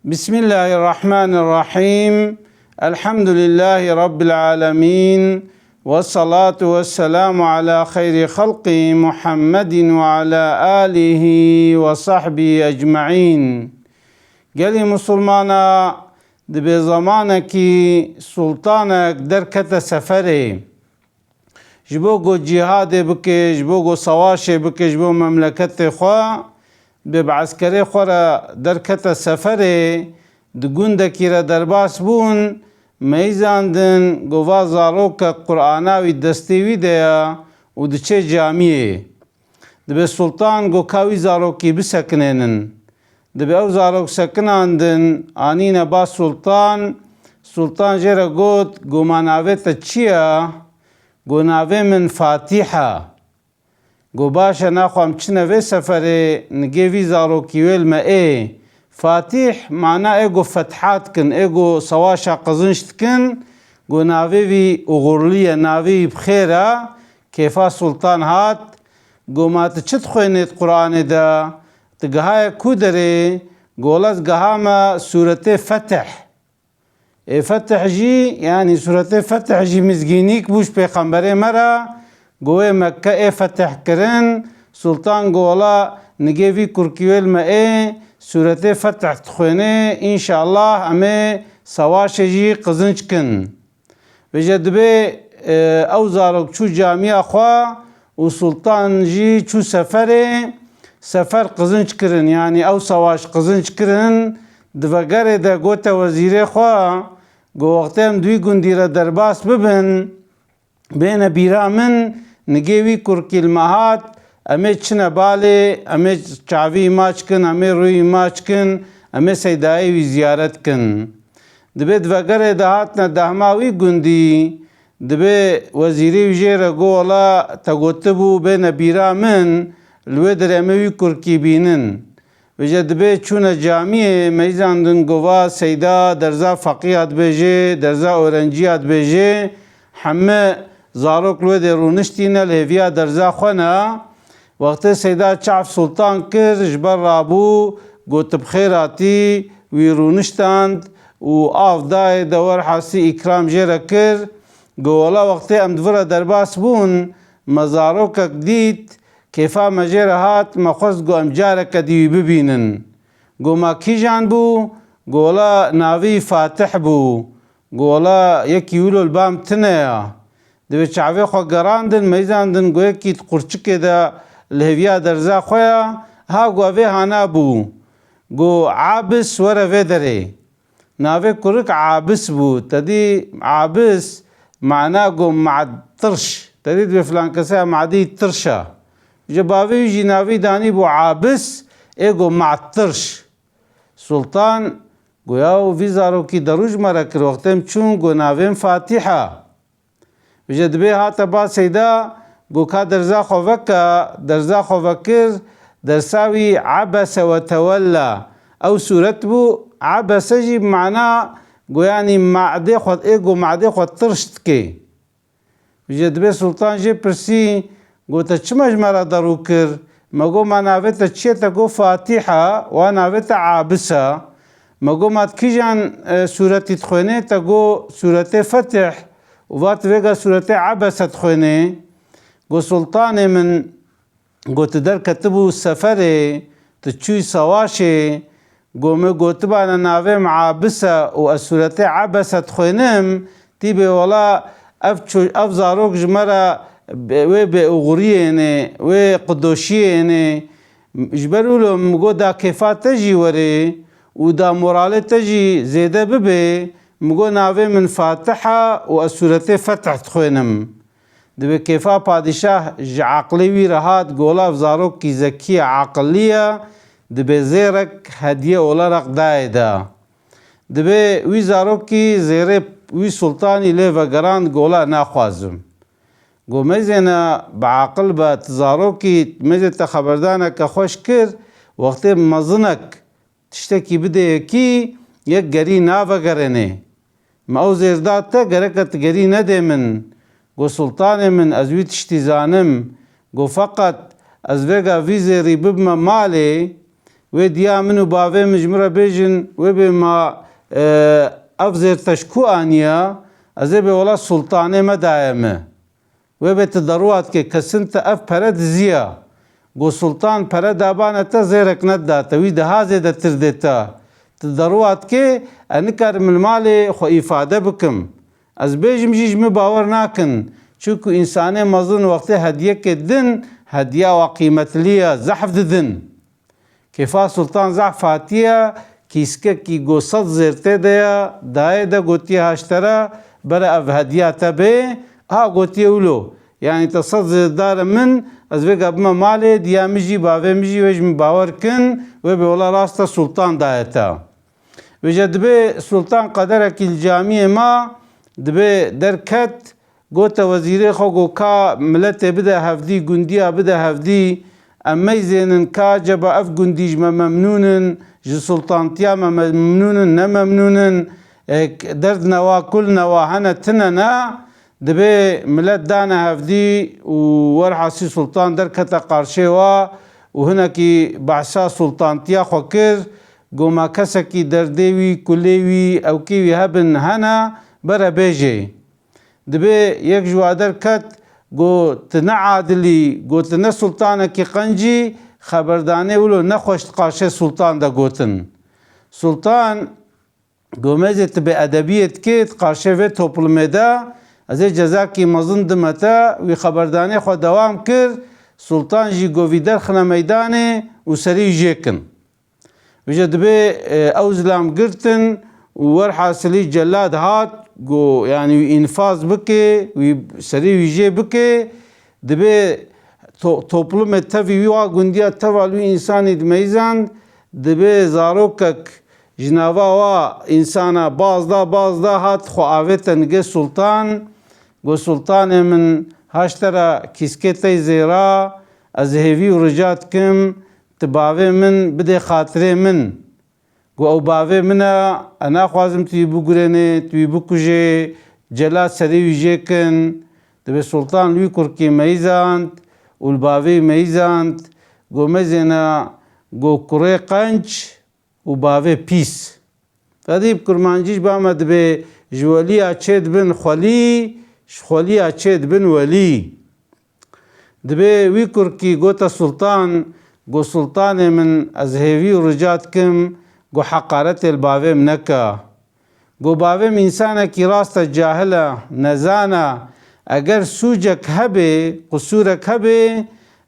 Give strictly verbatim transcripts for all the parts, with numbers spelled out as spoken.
Bismillahirrahmanirrahim. Elhamdülillahi Rabbil alemin. Ve salatu ve selamu ala hayri halqi Muhammedin ve ala alihi ve sahbihi ecmaîn. Gelî Musulmana, dibe zamanekî sultanek derkete seferê. Ji bo ku cîhadê bike, ji bo ku sawaşê bike, ji bo memleketê xwe, bi, bi eskerê xwe re derkete seferê, di gundekî re derbas bûn, meyzandin ku va zarokek Qur'ana wî destê wî de ye û diçe camiyê. Dibe sultan go ka wî zarokî bisekinênin. Dibe ew zarok sekinandin, anîne ba sultan. Sultan jê re got, go ma navê te çi ye? Go navê min Fatîh e. Go baş e, naxwe em çine vê seferê, nigê vî zarokî wê li me ê. Fatîh mana ê go fethat kin, ê go sawaşa qizinç dikin. Go navê vî uxurlî ye, navê wî bi xêr e. Kêfa sultan hat. Go ma tu çi dixwênê di Qur'anê de? Tu gihaye ku derê? Go wela ez gihame sûretê Fetih. Ê Fetih jî, yanî sûretê Fetih jî mizgînîk bû ji pêxemberê me re. Go wê Mekke ê fetih kirin. Sultan go wela nigê vî kurkî wê li me ê sûretê Fetih dixwênê. Înşallah em ê sawaşê jî qizinç kin. Vêje dibê, e, ew zarok çû camiya xwe û sultan jî çû seferê, sefer qizinç kirin, yanî ew sawaş qizinç kirin, di vegerê de gote wezîrê xwe, go wextê em di wî gundî re derbas bibin, bêne bîra min, nigê wî kurkî li me hat, em ê çine balê, em ê çavî maç kin, em ê rûyî maç kin, em ê seydayê wî ziyaret kin. Dibê di vegerê de hatine dehma wî gundî, dibê wezîrê wî jê re go wela te gotibû bêne bîra min, li wê derê em ê wî kurkî bînin. Vêje dibê çûne camiyê, meyzandin go va seyda derza feqîya dibêjê, derza orenciya dibêjê, heme zarok li wê dê rûniştîne, li hêviya derza xwe ne. Wextê seyda çav sultan kir, ji ber rabû, got, bi xêr hatî, wî rûniştand û av dayê de, werhasî îkram jê re kir. Got, wela wextê em di vir re derbas bûn, me zarokek dît, kêfa me jê re hat, me xwest, got, em careke dî wî bibînin. Got, ma kîjan bû? Got, wela navê wî Fatih bû. Got, wela yekî wilo li ba min tune ya. Dibê çavê xwe gerandin, meyzandin, got, yekî di qurçikê de li hêviya derza xwe ya, ha, got, ev ê hana bû. Got, Abis, were vê derê. Navê kurik Abis bû. Te dî Abis mana got mad tirş. Te dî dibê filan kese ya madî tirş e. Ji bavê wî jî navî danî bû Abis, ê got mad tirş. Sultan got, yaw, vî zarokî derû ji me re kir, wextê em çûn, got, navê min Fatîh e. Vêje dibê hate ba seyda, got, ka derza xwe veke, derza xwe vekir, dersa wî Abese we tewella. Ew sûret bû, Abese jî bi mana, got, yanî madê xwe, ê got madê xwe tirş dike. Vêje dibê sultan jê pirsî, got, te çima ji me re derû kir? Me got, ma navê te çi ye? Te got, Fatîh e, wa navê te Abis e. Me got, ma tu kîjan, e, sûretî dixwênê? Te got, sûretê Fetih. Û va tu vêga sûretê Abese dixwênê. Got, sultanê min, got, tu derketibû seferê, tu çûyî sawaşê, got, min gotibane navê min Abis e û ez sûretê Ebese dixwênim, tî bê wela ev ço-, ev zarok ji me re be-, wê bêoxuriyê ne, wê qidoşiyê ne. Ji ber wilo min got da kêfa te jî were û da moralê te jî zêde bibe, min got navê min Fatih e û ez sûretê Fetih dixwênim. Dibê kêfa padîşah ji eqlê wî re hat, gola ev zarokî zekî ye, eqillî ye, dibê zêrek hediye olarak dayê de. Dibê wî zarokî zêrê wî sultanî lê vegerand, gola naxwazim. Go meyzêne bi aqil be, tu zarokî, meyzê te xeberdaneke xweş kir, wextê mezinek tiştekî bidê yekî, yek gerî navegerênê. Me ew zêr da te, gereke tu gerî nedê min. Go sultanê min, ez wî tiştî zanim. Go feqet ez vêga vî zêrî bibime malê, Wê diya min û bavê min ji min re bêjin, wê bê ma, e, ev zêr te ji ku aniya? Ez ê bê wela sultanê me daye me. Wê bê ti deruwa dikê, kesin te ev pere diziya. Go sultan pere dabane te, zêrek nedidate, wî daha zêdetir dê te. Ti deruwa dikê, ez nikarim li malê xwe îfade bikim. Ez bêjim jî ji min bawer nakin. Çunku însanê mezin wextê hediyekê didin, hediya wa qîmetlî ye, zehf didin. Kêfa Sultan zehf hatiye, kîskekî go sed zêr tê de ye, dayê de gotiye, ha ji te re, bere ev hediya te bê, ha gotiye wilo. Yanî te sed zêr dare min, ez vêga bime malê, diya min jî, bavê min jî, wê ji min bawer kin, wê bê wela rast e Sultan daye te. Vêce dibê Sultan qederekî li camiyê ma, dibê derket, gote wezîrê xwe, go ka miletê bide hevdî, gundiya bide hevdî, em meyzênin ka acaba ev gundî ji me memnûn in, ji sultantiya me memnûn in, ne memnûn in, e, derd newa, kul newa, hene tine ne, dibê milet dane hevdî û werhasî sultan derkete qarşê wa û hinekî behsa sultantiya xwe kir, go ma kesekî derdê wî, kulê wî, ewkê wî hebin hene, bere bêjê. Dibê yek ji wa derket, go tu ne adil î, go tu ne sultanekî qenc î, xeberdanê wilo nexweş di qarşê sultan de gotin. Sultan go mezê tu bêedebiyê dikê di qarşê vê toplumê de, ez ê cezakî mezin dime te, wî xeberdanê xwe dewam kir, sultan jî go vî derxine meydanê û serî wî jê kin. Vêce dibê, e, ew zilam girtin û werhasilî celad hat, go, yanî wî înfaz bike, wî serî wî jê bike, dibê to-, toplumê tevî wî wa gundiya teva li wî însanî dimeyzand, dibê zarokek ji nava wa însana baz da, baz da, hat xwe avête nigê sultan, go sultanê min, ha ji te re kîskê tey zêra, ez hêvî û rica dikim, tu bavê min bidê xatirê min. Go ew bavê min e, ez naxwazim tu wî bigurênê, tu wî bikujê, celad serê wî jê kin. Dibê sultan li wî kurkî meyzand û li bavê wî meyzand. Go mezêne, go kurê qenc û bavê pîs. Tedî bi kurmancî ji ba me dibê ji weliya çêdibin xwelî, ji xweliya çêdibin welî. Dibê wî kurkî gote sultan, go sultanê min, ez hêvî û rica dikim, go heqaretê li bavê min neke. Go bavê min însanekî rast e, cahil e, nezan e. Eger sûcek hebê, qusûrek hebê,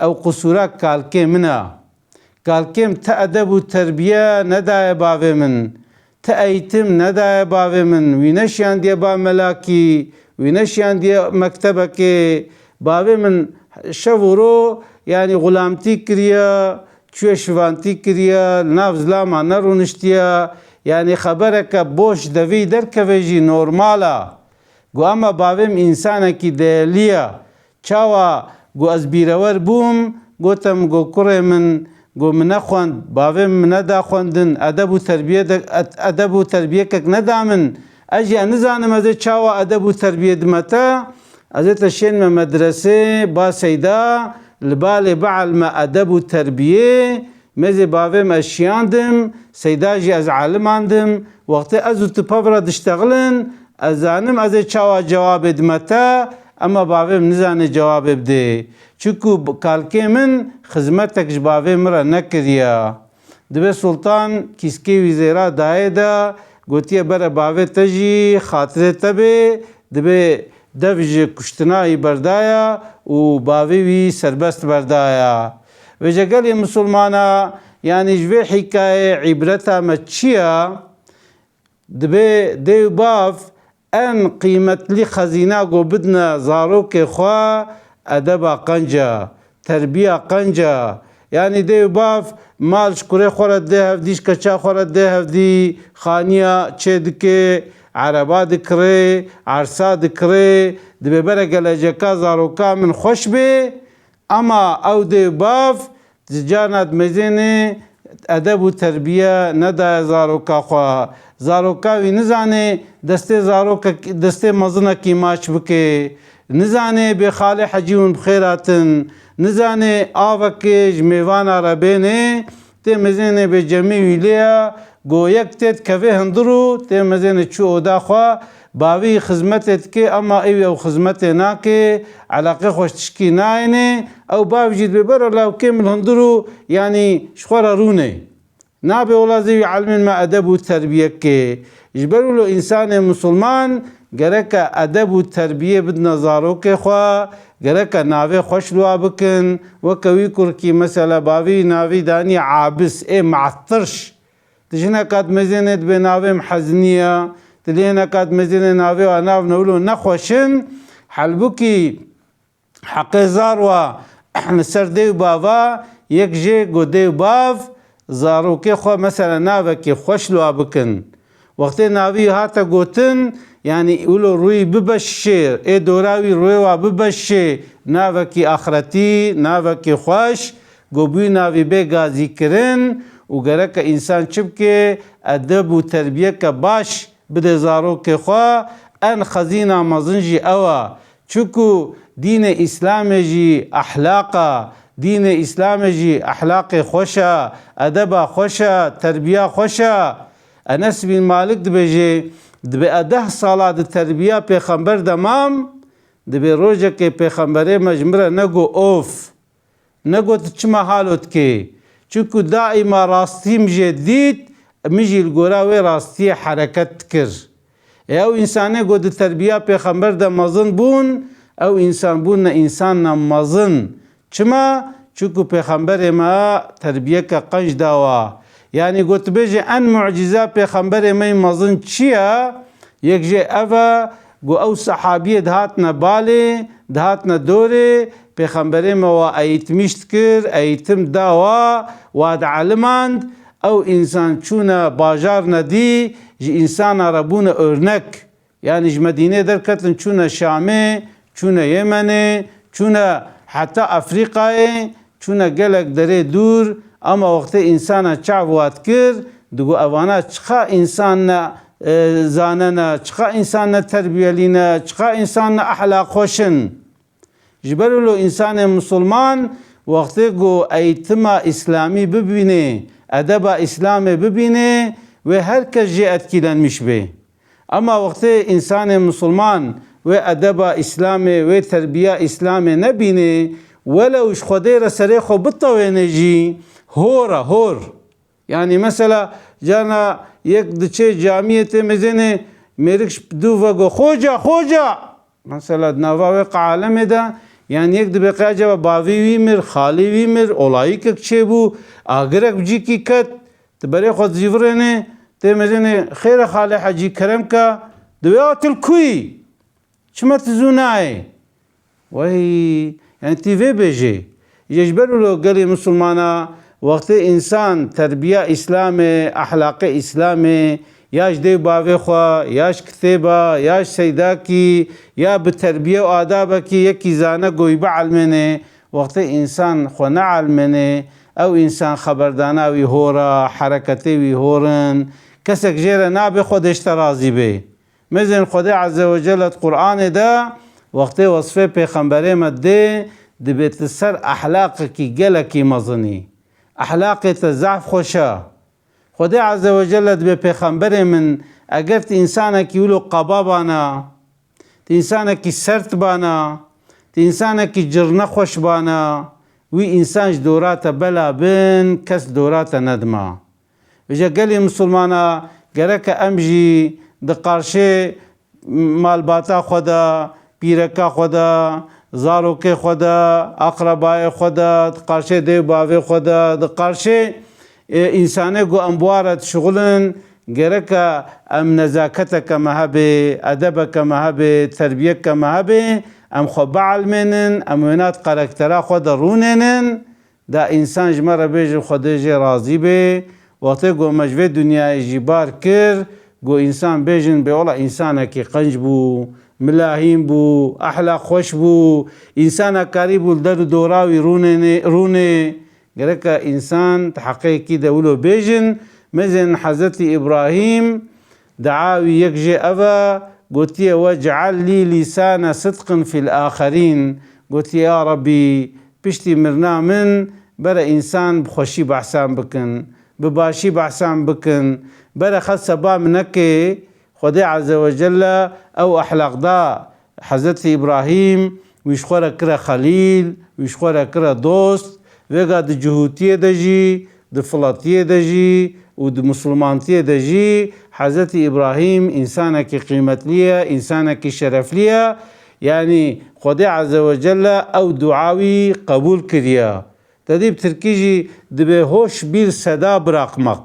ew qusûra kalkê min e. Kalkêm ti edeb û terbiye nedaye bavê min. Ti eğitim nedaye bavê min. Wî neşiyandiye ba melakî, wî neşiyandiye mektebekê. Bavê min şev û ro, yanî, xulamtî kiriye, çûye şivantî kiriye, li nav zilama nerûniştiye. Yanî xebereke boş devî derkeve jî normal e. Got, ema bavê min însanekî değerli ye. Çawa, got, ez bîrewer bûm, gote min, got, kurê min, got, min nexwend, bavê min min neda xwendin, edeb û terbiye de, ed-, edeb û terbiyekek neda min. Ez jî nizanim ez ê çawa edeb û terbiye dime te. Ez ê te şênime medresê, ba Seyda, li balê bielme edeb û terbiyê, Mêzê bavê min ez şiyandim, Seyda jî ez alimandim. Wextê ez û tu pevra diştexilin, ez zanim ez ê çawa cewabê dime te, ema bavê min nizane cewabê bidê. Çunku b-, kalkê min xizmetek ji bavê min re nekiriye. Dibê Sultan kîskê wî zêra dayê de, gotiye, bere bavê te jî xatirê te bê, dibê dev ji kuştina wî berdaya û bavê wî serbest berdaya. Vêce gelê misilmana, yanî ji vê hîkayeyê îbreta me çi ye? Dibê dê û bav en qîmetlî xezîna ku bidine zarokê xwe edeba qenc e, terbiya qenc e. Yanî dê û bav mal ji kurê xwe re didê hevdî, ji keça xwe re didê hevdî, xaniya çê dike, ereba dikirê, ersa dikirê, dibê bere geleceka zaroka min xweş bê, ema ew dê û bav di carna dimeyzênê edeb û terbiye nedaye zaroka xwe. Zaroka wî nizanê destê zarokek, destê mezinekî maç bike. Nizanê bê xalê hecî hûn bi xêr hatin. Nizanê avekê ji mêvana re bênê, Tê mezênê bê cemê wî lê ya, go yek tê dikevê hundir û tê mezênê çû oda xwe, bavî xizmetê dike, ema ê wî ew xizmetê nake, eleqê xwe ji tişkî nayêne, ew bav jî dibê bero lawkê min hundir û, yanî, ji xwe re rûne. Nabe wela zê wî elmên me edeb û terbiye ke. Ji ber wilo însanê misilman gereke edeb û terbiyê bidine zarokê xwe, gereke navê xweş li wa bikin. Weke wî kurkî mesela bavî navî danî Abis, ê me'tirş. Ti jineka dimezênê dibê navê min Hezniye, ti lê hineka dimezênê navê wa nav ne wilo nexweş in. Helbûkî heqê zar wa li ser dê û bava, yek jê go dê û bav, zarokê xwe mesela navekî xweş li wa bikin. Wextê navî hate gotin, yanî wilo rûyî bibe şêr, ê dora wî rûyê wa bibe şê, navekî axretî, navekî xweş, go bûyî navî bê gazîkirin û gereke însan çi bike, edeb û terbiyeke baş bide zarokê xwe, en xezîna mezin jî ew e. Çiku dînê Îslamê jî ehlaq e, dînê Îslamê jî ehlaqê xweş e, edeba xweş e, terbiya xweş e. Enes bin Malik dibêje, dibê e deh sala di terbiya pêxember de mam, dibê rojekê pêxemberê me ji min re nego of. Negot çima halo dikê? Çunku daîma rastî min jê dît, min jî li gora wê rastiyê hereket dikir. Ê ew însanê ku di terbiya pêxember de mezin bûn, ew însan bûne însana mezin. Çima? Çunku pêxemberê me terbiyeke qenc dawa. Yanî gotibêje en mucîza pêxemberê me yê mezin çi ye? Yek jê ev e, ku ew sehabiyê dihatine balê, dihatine dorê, pêxemberê me wa eğitimîş dikir, eğitim dawa, wa dielimand, ew însan çûne bajarine dî, ji însana re bûne örnek. Yanî ji Medînê derketin çûne Şamê, çûne Yemenê, çûne heta Efrîqayê, çûne gelek derê dûr, ama wextê însana çav wa dikir, digot evana çiqa însan ne, e, zane ne, çiqa însan ne terbiyelî ne, çiqa însan ne ehlaq xweş in. Ji ber wilo însanê misilman wextê ku eğitima îslamî bibînê, edeba îslamê bibînê, wê her kes jê etkîlenmiş bê. Ema wextê însanê misilman wê edeba îslamê, wê terbiya îslamê nebînê, welew ji Xwedê re serê xwe bitewêne jî, hor e, hor. Yanî mesela carna yek diçe camiyê tê mezênê mêrik ji dû ve go, "Xoca, xoca!" Mesela di nava wê qalemê de, yanî yek dibê qey acaba bavê wî mir, xalê wî mir, olayîkek çêbû, agirek bi cîkî ket, di berê xwe dizîvirêne, tê mezênê, "Xêr e xalê hecî, kerem ke." Dibê, "A tu li ku yî? Çima tu zû nayê?" Wey, yanî tî vê bêjê. Ji ber wilo gelê misilmana, wextê însan terbiya îslamê, ehlaqê îslamê, ya ji dê û bavê xwe, ya ji kitêba, ya ji seydakî, ya bi terbiye û adabekî yekî zane goyî bielmênê, wextê însan xwe neelmênê, ew însan xeberdana wî hor e, hereketê wî hor in. Kesek jê re nabe Xwedê ji te razî bê. Mezên Xwedê Azze ve Celle di Qur'anê de wextê wesfê pêxemberê me dê, dibê tu ser ehlaqekî gelekî mezinî. Ehlaqê te zehf xweş e. Xwedê Azze ve Celle dibê pêxemberê min, eger tu însanekî wilo qaba bana, tu însanekî sert bana, tu însanekî cirnexweş bana, wî însan ji dora te bela bin, kes dora te nedima. Vêca gelê misilmana gereke em jî di qarşê malbata xwe de, pîreka xwe de, zarokê xwe de, aqrebayê xwe de, di qarşê dê û bavê xwe de, di qarşê, e, însanê ku em bi wa re dişixulin, gereke em nezaketeke me hebe, edebeke me hebe, terbiyeke me hebe, em xwe bielmênin, em wêna di karaktera xwe de rûnênin. Da însan ji me re bêjin Xwedê jê razî bê. Wextê ku me ji vê dinyayê jî bar kir, ku însan bêjin bê wela însanekî qenc bû, milahîm bû, ehlaq xweş bû, însanek karîbû li der û dora wî rûnê, rûnê. Gereke însan di heqê yekî de wilo bêjin, mezên Hezretî Îbrahîm, dua wî yek jê ev e, gotiye, "Wec'el lî lîsane sidqin fil axerîn." Gotiye, "Ya Rebbî, piştî mirina min, Bere însan bi xweşî behsan bikin, bi başî behsan bikin. Bere xelk sebab neke. Xwedê Azze ve Celle ew ehlaq da Hezretî Îbrahîm, wî ji xwe re kire xelîl, wî ji xwe re kire dost. Vêga di cihûtiyê de jî, di filatiyê de jî û di misilmantiyê de jî Hezretî Îbrahîm însanekî qîmetlî ye, însanekî şereflî ye. Yanî Xwedê Azze ve Celle ew dua wî qebûl kiriye. Te dî bi tirkî jî dibê hoş bir seda bırakmak.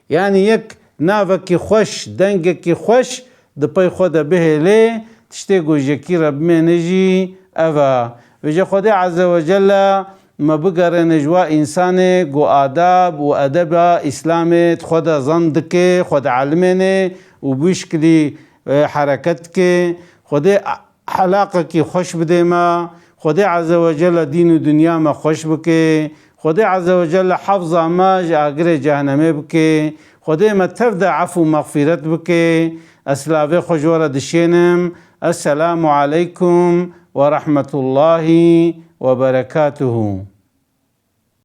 Yanî yek navekî xweş, dengekî xweş di pey xwe de bihêlê, tiştê ku ji yekî re bimêne jî ev e. Vêje Xwedê Azze ve Celle me bigerêne ji wa însanê ku adab û edeba Îslamê di xwe de zend dike, xwe dielmêne û bi wî şikilî, e, hereket dike. Xwedê helaqekî xweş bidê me. Xwedê Azze ve Celle dîn û dinya me xweş bike. Xwedê Azze ve Celle hefza me ji agirê cehenemê bike. Xwedê me tev de ef û mexfîret bike. Ez silavê xwe ji we re dişênim. Esselamu aleykum ve rahmetullahi ve berekatuhu.